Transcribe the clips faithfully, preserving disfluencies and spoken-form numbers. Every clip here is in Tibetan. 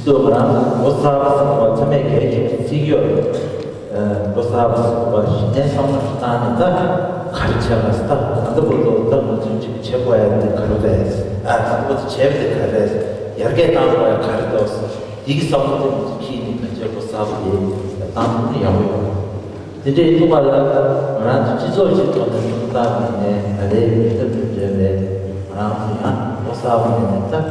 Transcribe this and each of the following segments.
ཚོ་ང་རང་ལོ་གསར་པ་ཟེར་བ་ཚང་མས་གལ་ཆེན་པོ་བརྩི་གི་ཡོད་རེད། ལོ་གསར་པ་ཟེར་བ་གཞི་ནས་བསམ་བློ་ཞིག་བཏང་ནས་ད་ག་རེ་བྱས་ལ་ད་ད་ལྟ་བར་དུ་ད་ང་ཚོས་ཅིག་བྱེད་དགོས་ཡ་དེ་ག་རེ་རེད། ད་ལྟ་བར་དུ་བྱས་པ་དེ་ག་རེ་རེད། ཡར་རྒྱས་གཏང་དགོས་ཡ་ག་རེ་འདུག་དེ་གི་བསམ་བློ་དེ་ང་ཚོ་འཁྱེར་ནས་ཕན་ཆད་ལོ་གསར་པ་དེ་བཏང་ཐུབ་ན་ཡག་པོ་ཡོད། དེ་འདྲའི་ཐུག་པ་ལ་ང་རང་ཚོ་སྤྱི་ཚོགས་ཀྱི་ཐོག་ནས་ཐུགས་བརྟག་ནས་ད་རེས་མི་ཐབས་མི་འབྲེལ་བའི་ང་རང་ཚོ་ཡང་ལོ་གསར་པ་ནས་ད།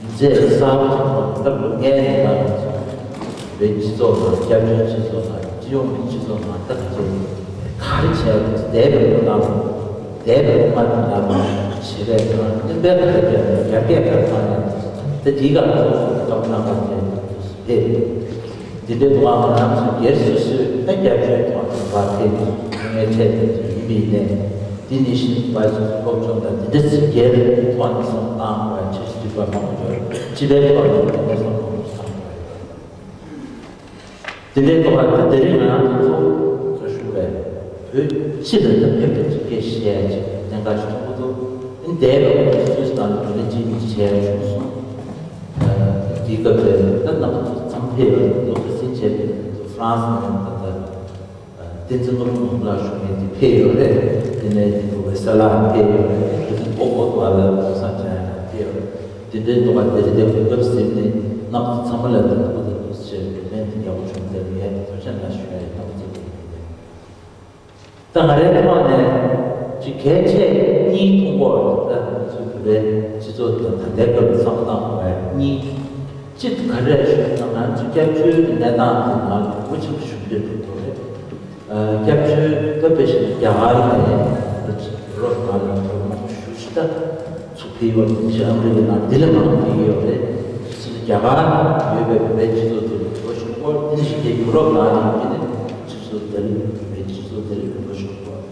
མི་ཚེ་གསར་པ་ཅིག་ཐོག་ནས་སྐབས་ལོ་ལྔའི་ནང་ལ་བོད་སྤྱི་ཚོགས་ནང་། སྐྱབས་བཅོལ་སྤྱི་ཚོགས་ནང་། སྤྱི་ཡོངས་ཀྱི་སྤྱི་ཚོགས་ནང་ད་ཅིག་ག་རེ་བྱས་འདས་པའི་ལོ་ནང་འདས་པའི་ལོ་ལྔ་དེ་ནང་ལ་བྱས་པའི་ནང་སྟོན་པའི་ག་རེ་བྱས་ནས་ཡར་རྒྱས་ག་རེ་བཏང་ནས་ད་དེའི་སྒང་ལ་སྐབས་གནང་བ་དེ་ཕེབས། དེ་འདྲའི་ཐོག་ང་རང་ཚོ་སྒེར་སོ་སོའི་ད་སྐྱབས་བཅོལ་ཐོག་ནས་བར་ཐེབས་ངའི་འཕྲད་དེ་ཡིན་པ་ཡིན་ནའི། དེ་ནི་ཤིན་ཏུ་བར་སོ་སོ་སློབ་སྦྱོང་དང་འདི་འདྲ་ཚིག་སྒེར་ཐོག་ནས་བསམ་བཏང་བ་ཆེ་ཞུ་དུས་པ་མང་པོ་ཡོད། སྤྱི་པའི་ཐོག་ནས་འདི་འདྲ་བསམ་མང་པོ་བཏང་བ་རེད། དེ་འདྲའི་ཐོག་ལ་དེ་རིང་ང་རང་ཚོ་ཚོ་ཁ་ཞུ་བས་བོད་སྤྱི་ལ་ད་ཕེབས་པའི་ཚིག་སྐད་བཤད་ཡ་ཅིག་གནད་འགག་ཞིག་མཐོང་གི་འདུག་འདས་པའི་སུད་སི་ནང་ལ་བོད་ལ་ཅིག་མི་བྱས་བྱུང་སོང་། དེའི་སྐབས་དེ་ད་རྣམ་པ་ཚོ་ཚང་ཕེབས་ཡོད་འདུག་ཁ་སང་བྱས་པའི་ཧྥ་རན་སི་ནང་ད་ལྟ། བསྟན་འཛིན་སློབ་དཔོན་ལགས་བཞུགས་མཁན་དེ་ཕེབས་ཡོད་རེད། དེ་ནས་དེ་ནས་ཝེ་ས་ལ་ཕེབས་ཡོད་རེད། དེ་ནས་མགོ་སྐོར་བ་ལ་ལོ་སང་ཅན་ཕེབས་ཡོད་རེད། དེ་འདྲའི་ཐོག་ལ་དེ་རིང་དེ་གོ་སྐབས་ཟིན་ནས་རྣམ་པ་ཚང་མ་ལ་དེ་ཐུགས་དང་ཐུགས་རྗེ་ཆེ་ལན་དེ་ཡག་པོ་བྱུང་ཚར་ཡས་དེ་ཐུགས་རྗེ་ཆེ་ཞུ་ཡ་ཡིན། རྣམ་པ་ཚོ་དེ་ཡིན་ད་ང་རའི་ཐོག་ནས་ཅིག་གལ་ཆེ་གཉིས་མཐོང་གི་ཡོད་རེད། ད་ང་ཚོའི་བོད་པའི་སྤྱི་ཚོགས་དང་ད་ལྟའི་སྐབས་ལ་བསམ་བློ་བཏང་དགོས་པ་གཉིས། གཅིག་ག་རེ་ཞུས་ན་ང་ཚོ་སྐྱབས་བཅོལ་གྱི་གནས་སྟངས་དེ་ནང་ལ་འགྱུར་བ་ཆེན་པོ་བྱུང་བསྡད་འགྲོ་གི་རེད། སྐྱབས་བཅོལ་སྐབས་དཔེ་བཞག་ན་རྒྱ་གར་ནས་ཡུ་རོབ་ནང་ལ་བོད་མང་པོ་བཞུགས་ཤིང་ད་ཚུར་ཕེབས་ཡོད་རེད། ཕྱིར་ཨ་མི་རི་ཀའི་ནང་འདི་ལས་མང་པོ་ཕེབས་ཡོད་རེད། ཕྱིར་རྒྱ་གར་ཡོད་པའི་བོད་པའི་སྤྱི་ཚོགས་དེ་ལ་འགྱུར་བ་བྱུང་སྐོར། དེ་ནས་གཞིས་བྱེས་ཡུ་རོབ་ནང་ནས་ཡོད་མཁན་ནི་སྤྱི་ཚོགས་དེ་ལ་བོད་པའི་སྤྱི་ཚོགས་དེ་ལ་འགྱུར་བ་བྱུང་སྐོར།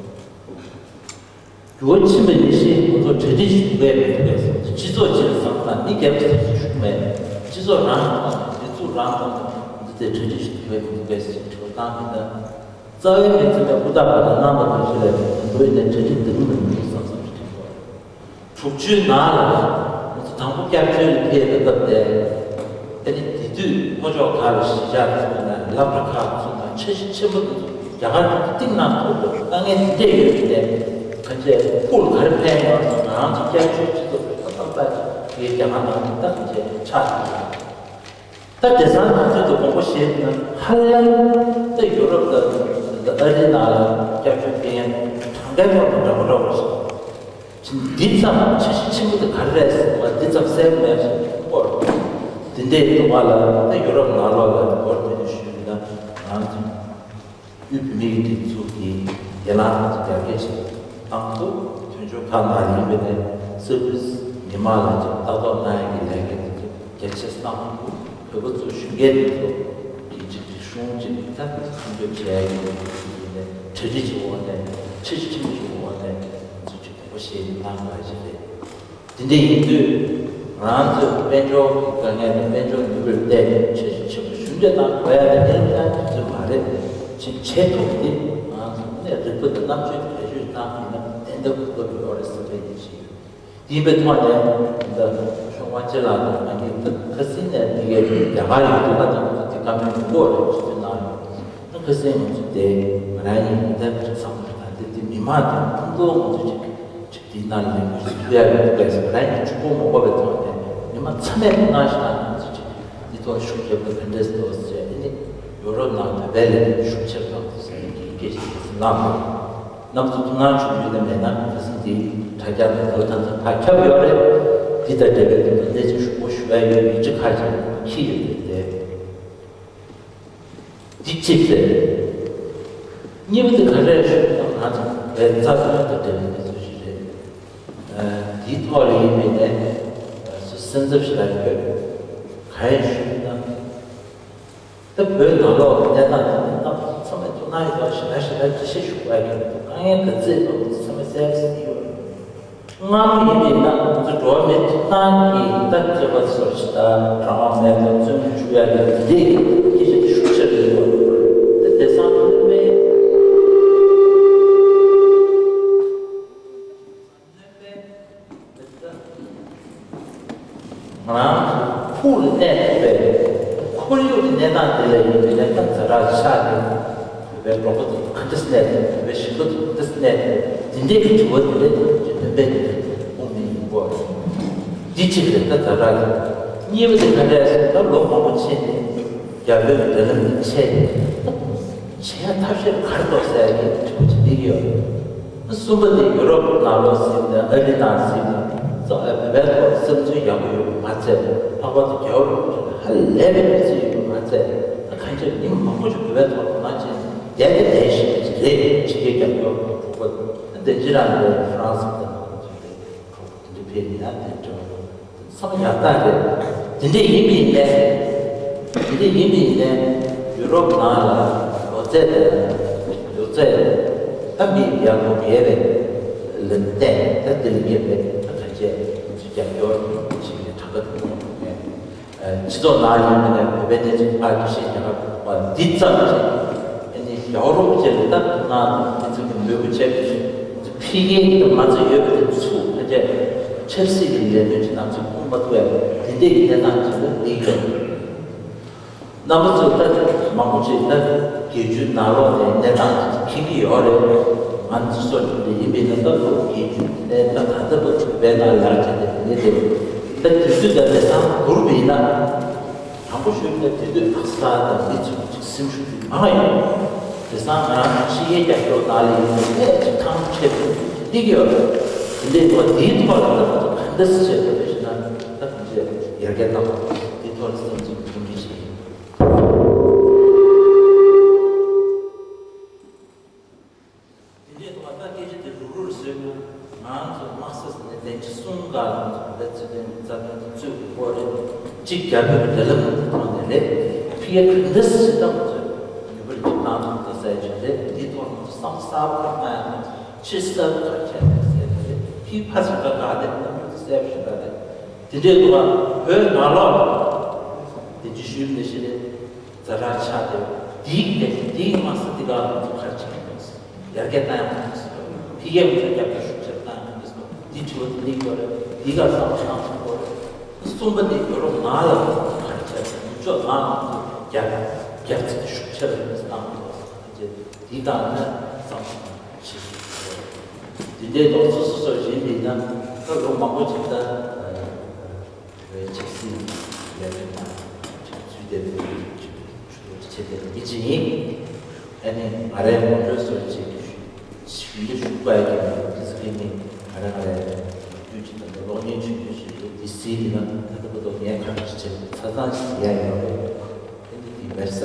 འགྱུར་བ་ཕྱིན་པ་ནང་བཞིན་ང་ཚོ་གྲ་སྒྲིག་ཞུ་དགོས་མི་འདུག་གས། སྤྱི་ཚོགས་སྤྱི་ལ་བསམ་བཏང་མི་སྒེར་སོ་སོ་ཞུ་མེད། སྤྱི་ཚོགས་རང་ཐོག་ནས་སྒྲིག་འཛུགས་རང་ཐོག་ནས་འདི་ཚོའི་གྲ་སྒྲིག་ཞུ་དགོས་མི་འདུག་གས་ཞེས་དྲི་བ་བཏང་མི་འདུག་རྩ་བའི་མི་ཚེ་ནས་ཧུར་ཐག་པ་དང་གནང་བ་གང་ཞིག་ལས་འགྲོ་ཡི་ནས་གྲ་སྒྲིག་འདི་མི་འདུག་བསམ་བསམ་ཞིག་དྲན་གོ། དྲུག་ཅུའི་ནང་ལ་ང་ཚོ་དང་པོ་སྐྱབས་བཅོལ་ལ་ཕེབས་པའི་སྐབས་དེ། ཨ་ནི་དེ་དུས་ལྷོ་ཕྱོགས་ཁག་ལ་གཞིས་ཆགས་བཙུགས་ན་སློབ་གྲྭ་ཁག་བཙུགས་ན་འཆར་གཞི་ཆེན་པོ་དེ་ཚོ་རྒྱ་གར་གྱི་གཏིང་ནང་ཐུག་འགྲོ་དཀའ་ངལ་དེ་འདྲས་ཡོད་པས་ནས་གང་བྱས་ཁུལ་ག་རེ་ཕན་ཡོང་སོང་། ང་རང་ཚོ་སྐྱབས་བཅོལ་སྤྱི་ཚོགས་ཀྱི་ཏག་ཏག་ཏག་ཅིག་རྒྱ་གར་ནང་ཏག་ཅིག་ཆགས་ཐུབ་ཡོད། ད་དེང་སང་དུས་ཚོད་དུ་དགོངས་པ་བཞེས་ན་ཧ་ལམ་ད་ཡུ་རོབ་དང་ད་ཨ་རིའི་ནང་ལ་སྐྱབས་བཅོལ་ཕེབས་མཁན་གྲངས་ཀའི་ཐོག་ནས་འདྲ་པོ་འདྲ་པོ་ཞིག་ཅིག་འདི་ཙམ་འཆར་གཞི་ཆེན་པོ་དེ་ག་རེ་རེད་ཟེར་བ་འདི་ཙམ་གསལ་པོ་མེད་པ་ཞིག་མཐོང་གི་ཡོད་རེད། དེ་འདྲའི་ཐོག་ལ་ད་ཡུ་རོབ་ནང་ལོགས་ལ་སྐོར་དེ་འདྲ་ཞུས་ན་ང་རང་ཚོ། དབུས་བོད་མིའི་སྒྲིག་འཛུགས་ཀྱི་འགན་ལེན་དང་རྒྱ་སྐྱེད་ཆེད་དུ་བཏང་འདུག་མཐུན་ཕྱོགས་ཁག་ནང་ཡིན་པ་ནས་སེར་པོའི་མི་མང་ལ་ཅིག་ལྟ་རྟོག་གནང་ཡག་གི་ལས་འགན་དེ་ཚོ་རྒྱ་ཆེ་བསམ་འདུག་བོད་པ་ཚོ་གཞོན་སྐྱེས་དེ་ཚོ་གི་ཅིག་རིག་གཞུང་ཅིག་ད་མཐུན་སྦྱོར་བྱེད་ཡག་གི་ལས་འགན་དེ་ཚོ་ཡིན་ནས་གྲ་སྒྲིག་ཅིག་འོག་ནས་འཆར་གཞི་ཆེན་པོ་ཞིག་འོག་ནས་ང་ཚོ་ཅིག་དགོངས་པ་བཞེས་ནས་གནང་དགོས་ཡག་ཅིག་རེད། དེ་འདྲ་ཡིན་དུས་ང་རང་ཚོའི་དཔལ་འབྱོར་གྱི་དཀའ་ངལ་དང་དཔལ་འབྱོར་ནུས་པར་བརྟེན་ནས་ཆེ་ཆེ་བ་ཞུ་འདོད་དང་དགོས་ཡ་དང་ཉེ་རབས་ཀྱང་དུས་ཚོད་མ་རེད། ཕྱིན་ཆད་ཐུག་འདི་ང་ཚོ་ནས་རིག་པ་དང་རྣམ་དཔྱོད་ཀྱི་བེད་སྤྱོད་བཏང་ཡིན་ན་ཏན་ཏན་གོ་སྐབས་ཡོད་རེད་བསམ་པའི་ཡིད་ཆེས་ཡོད། དེ་ཡིན་པའི་ཐོག་ནས་འདི་ཤོག་དབང་ཆེ་ལགས་དང་ང་གཉིས་ད་ཁ་སང་ནས་འདི་གའི་རྒྱ་གར་ཡོད་དུས་ང་དང་ང་ཚོ་འདི་བཀའ་མོལ་མི་འགོར་རེད་ཆུ་ཚོད་ནང་ཡོད། ཁ་སང་ང་ཚོ་དེ་ང་རང་ཡིན་ད་བསམ་བློ་དང་དེ་དེ་མི་མང་དང་ཕུང་དོག་ང་ཚོ་ཅིག་དེའི་ནང་ལ་ལས་འགུལ་ཞིག་ཕུལ་ཡག་ཡོད་པས་ང་རང་གི་ཕྱུག་པོ་མོ་པ་བའི་ཐོག་ནས་ཉི་མ་མཚན་མེད་དུ་གནང་ཞིག་དང་ང་ཚོ་ཅིག་འདི་ཐོག་ཤུགས་རྒྱབ་པའི་ག་འདྲས་འདུག་ཟེར་ཨ་ནི་ཡོ་རོབ་ནང་བོད་པའི་ལས་འགུལ་ཤུགས་ཆེར་གཏོང་དགོས་ཟེར་ནས་ཀྱི་སྐད་ཆ་དེ་གནང་བ་རེད། རྣམ་ཚོ་ཐུགས་སྣང་བྱུང་ཡོད་ན་མེད་ན་ཁ་སང་དེའི་དྲ་རྒྱ་དང་ག་ལ་ཐང་ཐང་ཕར་ཁྱབ་ཡོད་རེད། འདི་དང་འབྲེལ་བའི་དོན་དུ་གནས་ཚུལ་ཞུ་སྒོ་ཞུ་ཡག་ཡོད་མི་ཅི་ཁ་ཅིག་འཁྱེར་ཡོད་རེད་དེ། འདི་གཅིག་རེད། གཉིས་པ་དེ་ག་རེ་ཞུ་ན་ང་ཚོ་བོད་རྩ་དོན་དང་འབྲེལ་བའི་གནས་ཚུལ་ཞིག་རེད། འདིའི་ཐོག་ལ་ཡིན་པའི་ནས་སུ་སེམས་འཚབ་ཞིག་ལ་ཡོད། ག་རེ་ཞུ་ན་ད་བོད་ནང་ལོགས་ཀྱི་གནས་སྟངས་དེ་ནི་ད་ཚང་མས་ཐུགས་སྣང་ཡོད་པ་ཞེ་དྲག་ཞེ་དྲག་འགྲེལ་བཤད་ཞུ་དགོས་ཀྱི་རེད། དཀའ་ངལ་ག་ཚད་ཡོད་པ་ཚང་མས་གསལ་པོ་ཡོད་རེད། སྔ་མོ་ཡིན་པས་ན་ང་ཚོ་འགྲོ་བ་མིའི་ཐོབ་ཐང་གི་ད་སྤྱོད་པ་སོར་ཞིག་དང་རང་དབང་མེད་པར་བཙོན་འཇུག་ཡག་གི་དེ་འདྲའི་སྐད་ཆ་དེ་ཤུགས་ཆེར་ཡོད་པ་རེད། དེ་དེང་སང་ཐོན་པའི་ང་རང་ཚོ་ཕུགས་ལ་གནས་ཐུབ་པའི་ ཆགས་ནས་བོད་པའི་གྲོགས་པོ་དེ་ག་འདྲས་གནས་ཏེ། བོད་པའི་ཞིང་པ་དེ་ག་འདྲས་གནས་ཏེ། འདི་འདྲའི་གི་དྲི་བ་དེ་འདྲའི་དེ་སྟོན་པས་དེ་འདྲའི་དགོངས་ནས་ཡིན་པ། འདི་གཅིག་རེད། ད་ད་ལྟ་གཉིས་པ་དེ་ག་འདྲས་སོང་། ད་ལོ་མང་པོ་ཕྱིན་ནས་རྒྱ་བོད་ཀྱི་འབྲེལ་ལམ་འདི་ཆད་ནས་བྱེད་ཡ་ཐབས་ཤེས་ག་རེ་འདུག་ཟེར་ཡ་གི་དྲི་བ་ཅིག་འདི་གི་ཡོད། གསུམ་པ་དེ་ཡུ་རོབ་ནང་ལོགས་ཟིན་ནས་ཨ་རི་ནང་ཟིན་ནས་ཙང་ཨ་བོད་པའི་ཐོག་བསམ་ཚུལ་ཡག་པོ་ཡོད་པ་མ་ཚད། ལྷག་པར་དུ་རྒྱ་བོད་ཧ་ལས་པའི་བསམ་ཚུལ་ཡོད་པ་མ་ཚད། ད་གང་ཅི་མི་མང་པོ་ཞིག་བོད་པའི་ཐོག་ནང་ཆེན་བསྡད་དེ་བསྡད་བཞིན་པ་ཅིག་རེད། ཕྱི་རྒྱལ་རྒྱབ་སྐྱོར་གྲོགས་པོ་དེ་འདྲ་ཅི་རང་རེད། ཧྥ་རན་སི་དང་ཁྲོ་དེ་འདྲ་ཕེབས་ཡིན་ན་དེ་འདྲ་བསམ་ཡག་རྟགས་རེད། དེ་འདྲ་ཡིན་པ་ཡིན་ནའི། དེ་འདྲ་ཡིན་པ་ཡིན་ནའི་ཡུ་རོབ་ནང་ལ་ལོ་ཚད་དང་ལོ་ཚད་ད་མི་ཡག་པོ་བྱས་པའི་ལན་བསྟན། ད་དེ་ལ་ངེས་པའི་ད་ག་བྱས་རྒྱབ་སྐྱོར་བྱེད་པའི་གྲངས་ཀ་དེ་མང་པོ་ཡོད། སྤྱི་ཚོགས་ནང་ཡིན་ན་བོད་པའི་གནས་ཚུལ་ཕར་འགྲེལ་བཤད་རྒྱག་པ་འདི་ཙམ་གྱིས་ཨ་ནི་ཡ་རོབ་ཅན་ལ་ད་ང་མི་ཚོ་གི་མོས་གུས་བྱས་པའི་ཕི་གའི་གི་ང་ཚོ་ཡོད་པ་དེ་ཚུགས་ཕན་ཆད་ཆབ་སྲིད་ཀྱི་ལས་དོན་གྱི་ནང་ཚུད་ཁུངས་མ་ཐུབ་པའི་དེ་འདྲའི་གི་གནས་སྟངས་ཅིག་ལ་གནས་ཡོད། རྣམ་པ་ཚོ་ད་མང་པོ་ཅིག་ད་རྒྱལ་སྤྱིའི་ནང་ལོགས་ནས་གནས་སྟངས་ཅིག་མཁྱེན་གྱི་ཡོད་རེད། ང་ཚོ་སོ་སོ་ཡིན་པས་ན་ད་ལོ་རྒྱལ་སྤྱིའི་ནས་ད་ད་ལྟ་བར་དུ་བས་ན་ལར་བྱས་ཏེ་གནས་དེ་ད་དུས་ཚོད་ད་ལས་སང་བསྡུར་བས་ན། དྲང་པོ་ཞུས་ན་དེ་དུས་ཨ་ས་དང་མི་ཚོས་ཅིག་སེམས་ཤུགས་མང་ཡོད། དེང་སང་ང་རང་ཕྱི་རྒྱལ་རྒྱབ་སྐྱོར་ནང་ལ་ཡིན་ན་ལས་ཅིག་ཐང་ཆད་པའི་འདི་གི་ཡོད། དེ་འདྲའི་ཐོག་དེའི་ཐོག་ལ་ད་ང་ཚོ་ག་འདྲ་སེ་བྱས་ཐུབ་པ་ཞིག་ན་ད་གང་ཅི་ཡར་རྒྱས་གནང་བ་དེའི་ཐོག་ལ་བསམ་ཚུལ་གོ་སྒྲིག་བྱས་ཡིན། དེ་འདྲའི་ཐོག་ད་སྐད་ཆ་དེ་རུག་རུག་བཟོས་ན་ང་ཚོ་དམག་ས་ཟིན་ནས་བདེན་ཅི་གསུང་ག་ལ་ང་ཚོ་བོད་རྩ་དོན་རྩ་དོན་དུ་བཙུད་དགོས་རེད། གཅིག་རྒྱ་བོད་ཀྱི་འབྲེལ་ལམ་དེ་ཐོག་ནས་རེད། ཕི་ཡ་ག་འདྲ་སེ་ད་ང་ཚོས་ནུས་པ་ལ་འཇུག་སྟངས་ཐོག་ཏུ་གསལ་བྱུང་རེད། འདིའི་ཐོག་ང་ཚོ་བསམ་གསར་པ་གང་ཡང་ཕྱི་གསར་ག་བྱས་ནས་གསལ་བྱུང་རེད། ཕི་ཕ་ཚོ་ག་ག་དེ་ནམ་རྒྱུན་དུ་གསལ་བྱུང་ག་དེ་དེ་འདྲའི་ཐོག་བོད་ནང་ལོགས་དེ་ཅི་ཞུས་ནས་ཤི་རེད། ཛ་དྲག་ཆགས་ཏེ། དེའི་སྟེང་དེའི་དམག་ས་འདི་ག་ང་ཚོ་ག་རེ་བྱེད་ཀྱི་འདུག་ཡར་རྒྱས་བཏང་ཡག་མ་འདུག་ཕི་གའི་ང་ཚོ་རྒྱབ་སྐྱོར་ཤུགས་ཆེར་བཏང་ཡག་མ་འདུག་འདི་དྲི་བ་དེ་གླེང་དགོས་རེད། འདི་ག་བསམ་བློ་བཏང་ཐུབ་དགོས་རེད། གསུམ་པ་ནི་ཡོ་རོབ་ནང་ལ་ང་ཚོ་ག་རེ་བྱས་ནས་ནུབ་ཕྱོགས་ནང་ལ་ང་ཚོ་རྒྱབ་རྒྱབ་རྩིས་དེ་ཤུགས་ཆེར་བཏང་དགོས་རེད། འདི་དང་ནི་བསམ་བློ་བཏང་ཞིག་དགོས་རེད། འདི་འདྲའི་ལོ་སོ་སོ་སོ་བཞིན་མིན་ན་ད་ལོ་མང་པོ་ཅིག་ད། བའི་ཆབ་སྲིད་ལས་དོན་དང་ཆབ་སྲིད་དེ་ཆུ་ཆུ་ཆེ་དེ་མི་ཅི་ཡིན། ཨ་ནི་ང་རའི་ངོ་སྤྲོད་སོགས་ཅིག་ཞུ་འདི་ཞུ་པ་ཡིན། དེ་ཚོ་གི་ནི་ང་ར་ང་རའི་དུས་ཀྱི་ད་ལྟ་གློག་བརྙན་ཆུང་ཆུང་ཞིག་འདུག་འདི་སྲིད་ཡིན་ན་ད་ལྟ་བར་དུ་ངས་གང་ཞིག་བྱས་ཆ་ཚང་ཞིག་ཡ་ཡོད་རེད། ཨ་ནི་འདི་མེར་ས་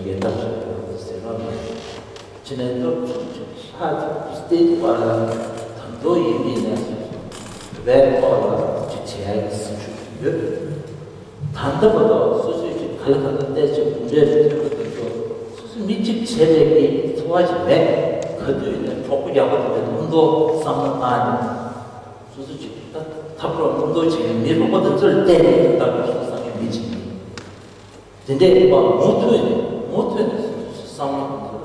ཡི་ཡོད་སྟངས་ཞིག་ཟེར་བ་མ་རེད། ཅི་ནས་ཏོག་ཙམ་ཅིག་ལྷག་ཙམ་སྟེ་བ་ལ་དམ་དོ་ཡིན་མིན་ནས་སོ་སོ་བའི་ཐོག་ལ་ཅིག་བྱེད་ཡག་གི་སེམས་ཤུགས་ཡོད། ད་ལྟ་བར་དུ་སོ་སོས་ཅིག་ག་ལ་ག་ལ་བལྟས་ཅིག་གུང་འབྲས་ཐོན་པ་དེ་ཚོ་སོ་སོ་མི་གཅིག་བྱས་པའི་གི་ཚོར་བ་ཅིག་མེད། ག་དུས་ཡིན་ན་གྲོགས་པོ་ཡག་པོ་དེ་འདྲ་མཐོང་དོ་བསམ་བློ་བཏང་ནས་སོ་སོ་ཅིག་ད་ཐབས་རོགས་མཐོང་དོ་བྱས་ནས་མི་རོགས་པ་དེ་ཚོར་བལྟས་ནས་ད་ལྟ་བར་དུ་བསམ་མཁན་མི་གཅིག་ཡིན། དེ་འདྲའི་པ་མུ་མཐུད་ནས་མུ་མཐུད་ནས་སོ་སོའི་བསམ་བློ་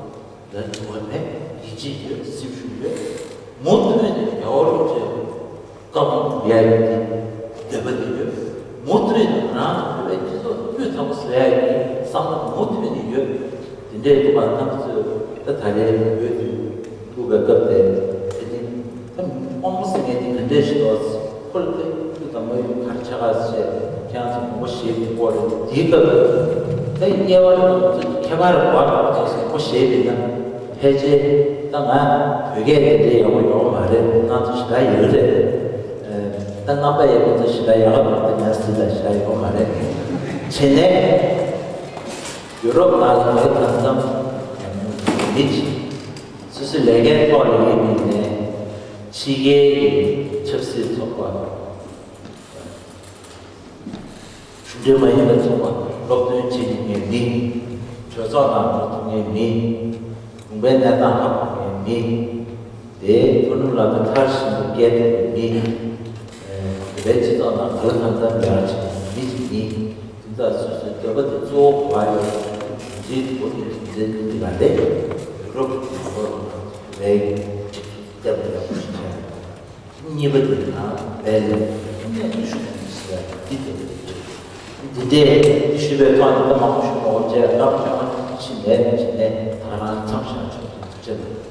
དེ་ཚོ་ལ་དུ་བ་མེད། ཡིད་ཆེས་ཡོད། སེམས་ཤུགས་ཡོད། མུ་མཐུད་ནས་ཡག་རུ་བྱས་བཀའ་དགོངས་ཡག་ཡོད་དེ་འདོད་པ་དེ་ཡོད། མུ་མཐུད་ནས་རང་ཚོ་བོད་པའི་སྤྱི་ཚོགས་སྐྱོང་ཐུབ་པ་བཟོ་ཡག་གི་བསམ་བློ་མུ་མཐུད་ནས་ཡོད། དེ་འདྲའི་པ་རྣམ་པ་ཚོས་ད་ད་རེས་བོད་དུ་བླུགས་པའི་སྐབས་དེ་དེ་ནི། ད་དབང་པོ་སེང་གེ་དེ་ག་འདྲས་ཞིག་འདུག་ཁོ་ལ་དེ་ཁོ་དང་མ་ཡུམ་གར་ཆ་ག་ཟེར་ཁྱེད་རང་ཚོ་མང་པོ་ཞེས་དེ་སྐོར་རེད། དེའི་སྐབས་ད་དམྱལ་བ་རེད་དང་ཁྱད་པར་བར་དུ་ཅེས་མང་པོ་ཞེས་རེད་ན། ཕལ་ཆེར་ད་ང་བོད་སྐད་དེ་འདྲས་ཡག་པོ་ཡོང་མ་རེད། ང་ཚོ་ཞེ་དྲག་ཡོད་རེད། ད་རྣམ་པ་ཡག་པོ་ཚོ་ཞེ་དྲག་ཡག་པོ་འདུག་ད་ང་སྲིད་ད་ཞེ་དྲག་ཡོང་མ་རེད། བྱས་ནས་ཡུ་རོབ་ནང་ལ་ངའི་དམ་མཚམས་མི་གཅིག་སོ་སོའི་ལས་ཀའི་ཐོག་ལ་ཡིན་མིན་ནས་ཕྱི་རྒྱལ་གྱི་ཆབ་སྲིད་ཚོགས་པ། གཞུང་འབྲེལ་མ་ཡིན་པའི་ཚོགས་པ་སློབ་སྟོན་བྱེད་ཐུབ་མཁན་མི། གྲོས་ཚོགས་ནང་འགྲོ་ཐུབ་མཁན་མི། ལུང་པའི་གནས་སྟངས་ཧ་གོ་མཁན་མི། དེའི་ཐོག་ནུབ་ལ་དུ་མཐར་ཕྱིན་པའི་སྐད་ཐོག་གི་མི། བོད་པའི་སྤྱི་ཚོགས་ནང་ག་ལ་གང་འཚམ་ཡར་ཕྱིན་པའི་མི་ཅིག་ཡིན། དེ་ཚོ་སོ་སོའི་འདོད་པ་དེ་གཙོ་བོ་ག་ཡོད་འདི་གོ་ནས་འཛིན་འདི་ལ་ལས་ཡུ་རོབ་ཀྱི་ནང་ལོགས་ལ་བའི་ཁྲིད་སྟེགས་པ་ཡག་པོ་ཞིག་བྱས། གཉིས་པ་དེ་ནང་བའི་ལས་ནས་ཤུགས་ཀྱིས་ཟེར་འདི་དེ་འདི་འདྲའི་ཞུས་པའི་ཐོག་ནས་ད་མང་པོ་ཞུ་མ་དགོས་བྱས་རབ་བྱུང་བ། ཕྱིན་ལས་ཕྱིན་ལས་ད་རང་མཚམས་བཞག་ཆོག་ཏུ་ཕྱིན།